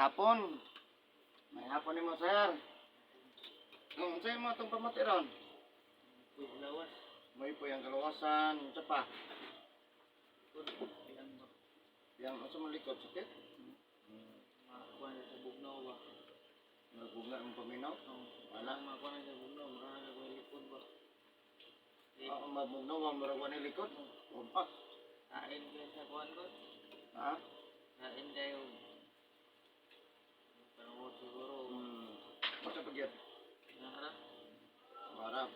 May hapon. May hapon nimo, sir. Kung unsay mo atong pamati ron? Lawas. May po yung kalawasan, unsa pa? Likod. Yang ba? Yang unsa man likod sakit? Makakuha na sa bugnaw ba? Nagbugna ang paminaw. Oo. Wala. Makakuha na sa bugnaw. Mura na ko likod ba? Eh, Oo, mabugnaw ang murag wa ni likod. Umpa. Kain kayo sa kuhan ko. Ha? Kain kayo. Panungod siguro. Unsa pa gyud? Nara? Para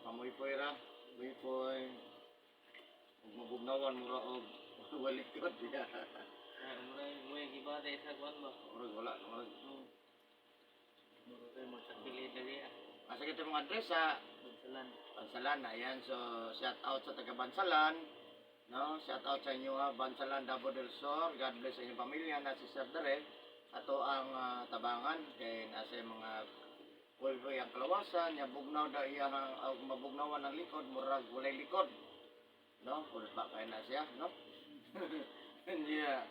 pamuypoy ra, muypoy. Ug mabugnawan mura og walikod. Yeah. Kaya mura mo yung gibate sa kuhan ba? Murag wala, murag. Oo. Mura kayo magsakilid lagi ah. Asa kita mong address sa Bansalan. Bansalan, ayan. So, shout out sa taga Bansalan. No, shout out sa inyo ha, Bansalan, Davao del Sur. God bless sa inyong pamilya na si Sir Dere. Ato ang tabangan kay nasa yung mga pulboy ang kalawasan, ya bugnaw da iya ang mabugnawan ang likod, murag walay likod. No, kulba kay na siya, no? Yeah.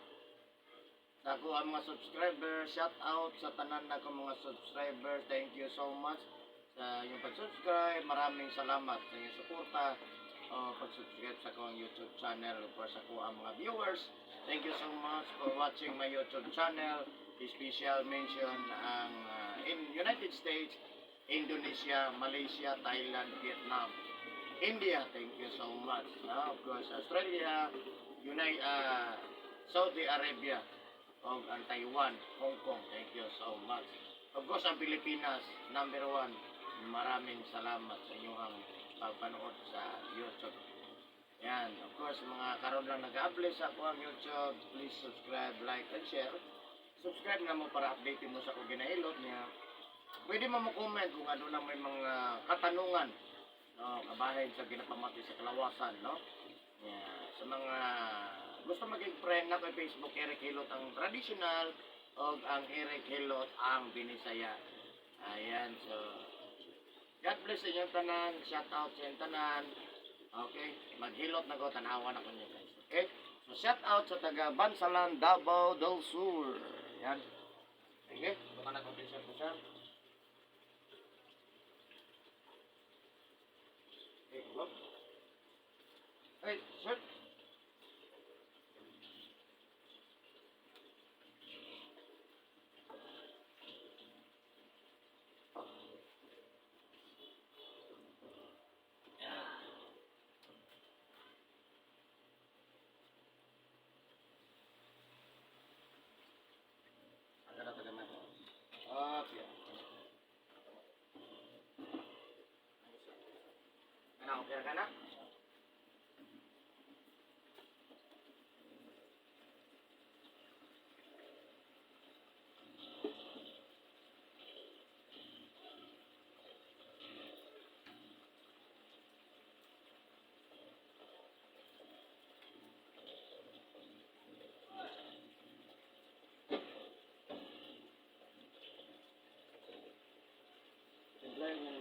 Sa ako ang mga subscriber, shout out sa tanan na mga subscriber. Thank you so much sa inyong pag-subscribe. Maraming salamat sa inyong suporta o pag-subscribe sa akong YouTube channel for sa ako ang mga viewers. Thank you so much for watching my YouTube channel. Special mention ang in United States, Indonesia, Malaysia, Thailand, Vietnam, India. Thank you so much. Of course, Australia, United, Saudi Arabia, og ang Taiwan, Hong Kong. Thank you so much. Of course, ang Pilipinas, number one. Maraming salamat sa inyong pagpanood sa YouTube. Yan. Of course, mga karon lang nag-upload sa ako ang YouTube, please subscribe, like, and share. Subscribe na mo para update mo sa akong ginahilot niya. Pwede mo mo-comment kung ano na may mga katanungan, no, kabahin sa ginapamati sa kalawasan, no? Yeah. Sa mga gusto maging friend na kay Facebook, Eric Hilot ang traditional o ang Eric Hilot ang Binisaya. Ayan, so God bless sa inyong tanan, shout out sa inyong tanan. Okay, maghilot na ko, tanawan ako niyo guys. Okay? So shout out sa taga Bansalan, Davao del Sur. Ayan. Okay, baka na ko sir sir. Okay, look. Hey, sir. Ang ganda taga man. Okay. Ano, okay ra ka na? Simple mo.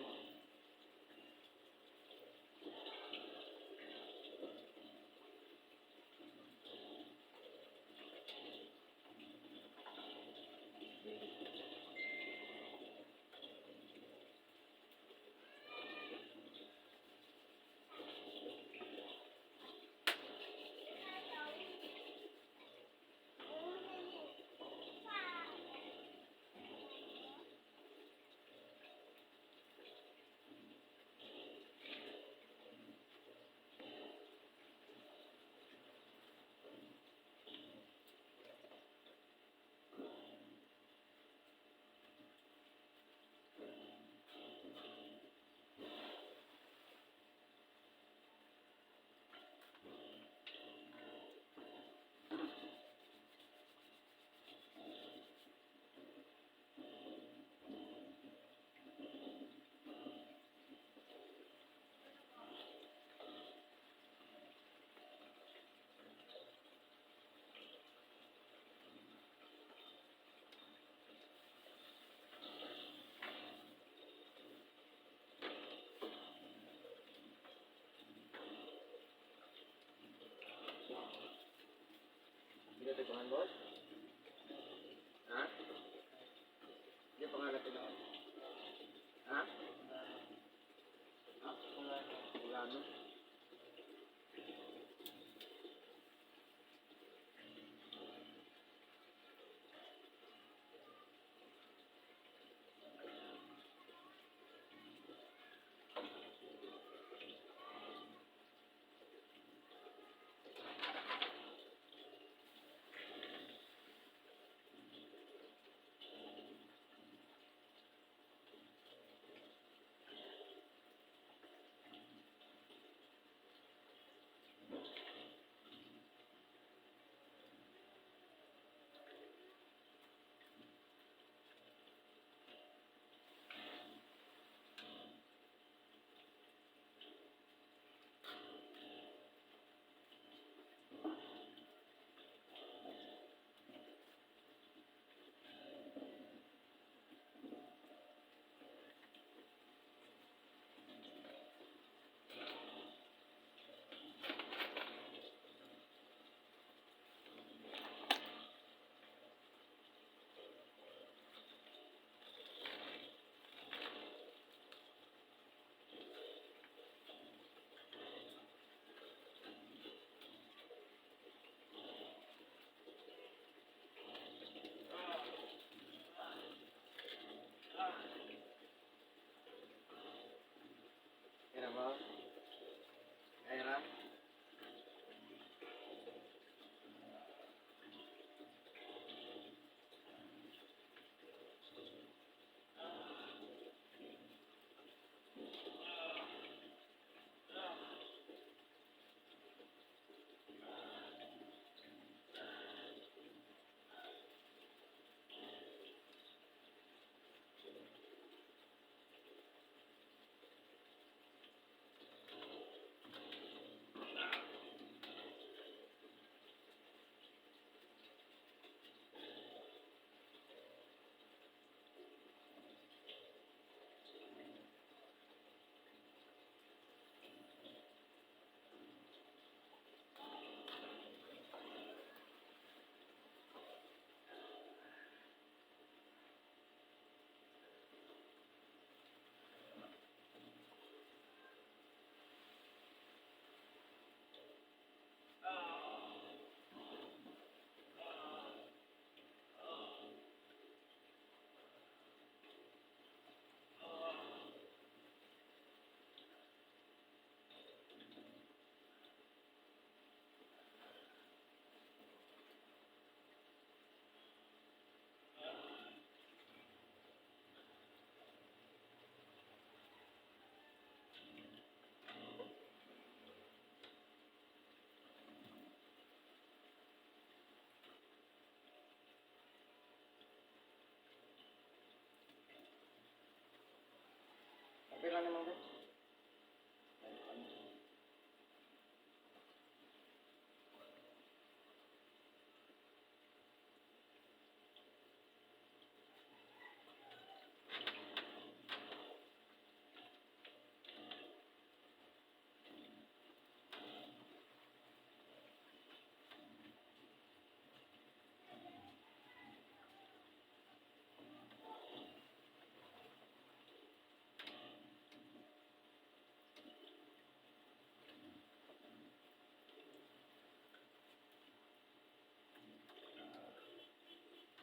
Okay lang naman ba?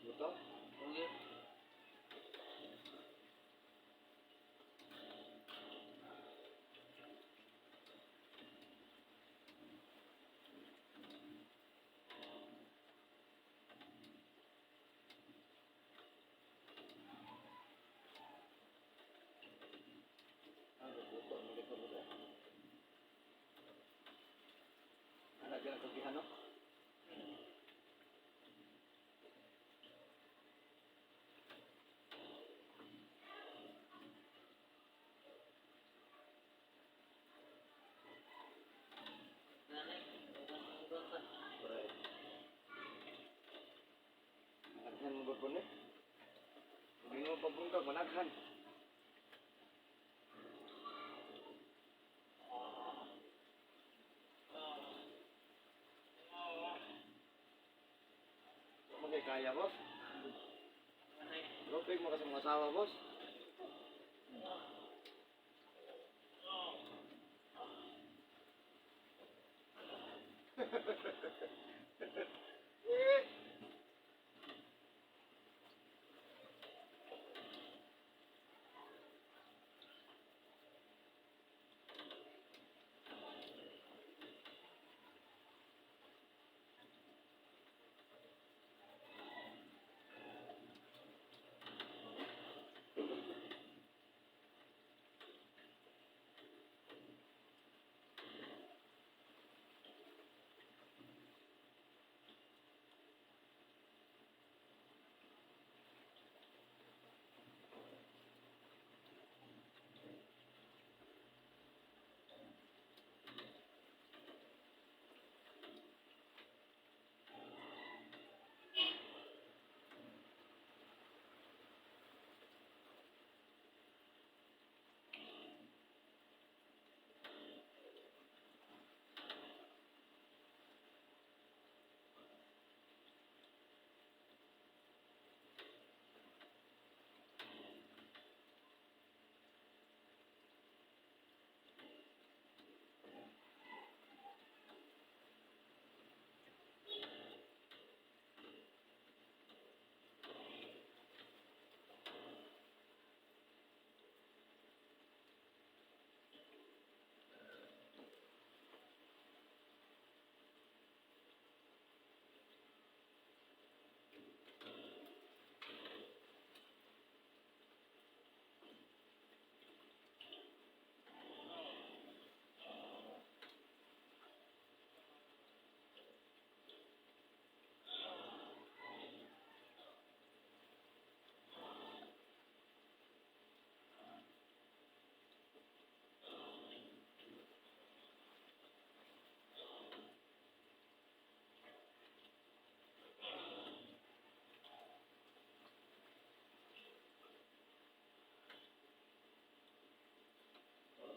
Buto? Okay. Ano, buto? Ano, buto, buto? Ano, ganun kagihan, no? Nanay, ugang ka. Right. Managhan mo ba po ni? Hindi mo pagbungkag, managhan. Magay kaya, boss. Nanay. Lupig mo kasi mga asawa, boss. Eh.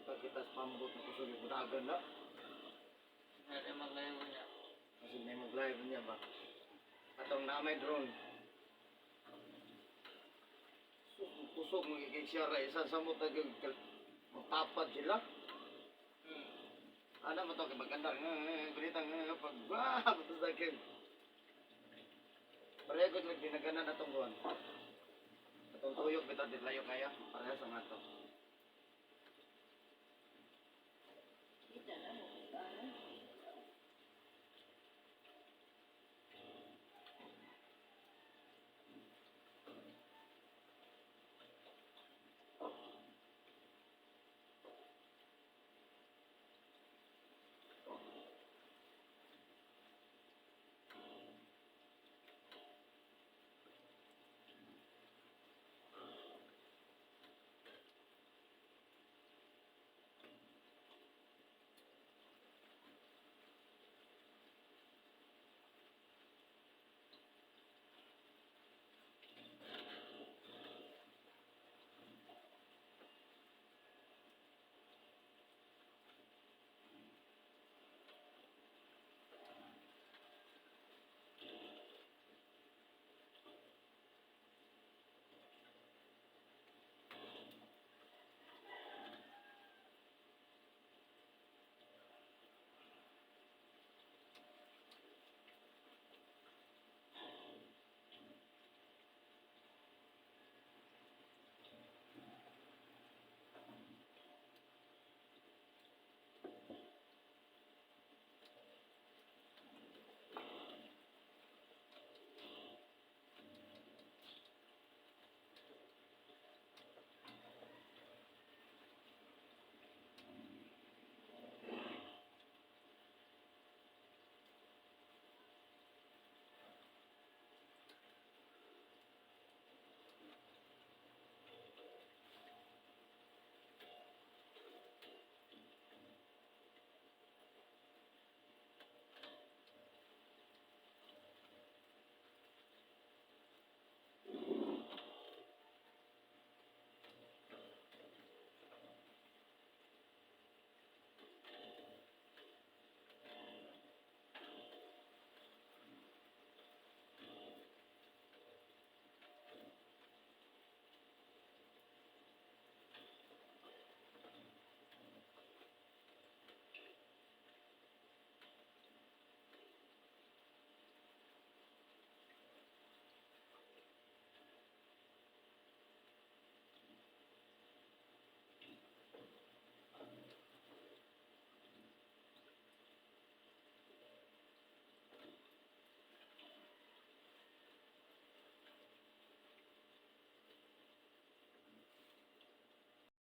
Pagkita sa pambot na kusog yung budagan na. Nanay, maglayo niya. Kasi may mag-live niya ba? Atong na may drone. Kusog magiging siya ra isa sa mo tagig magtapad sila. Ana mo to kay maganda nga ganita nga pag wah bato sa akin. Pareho gud lang dinaganan atong kuan. Atong tuyok bitaw dit layo kaya parehas ang ato.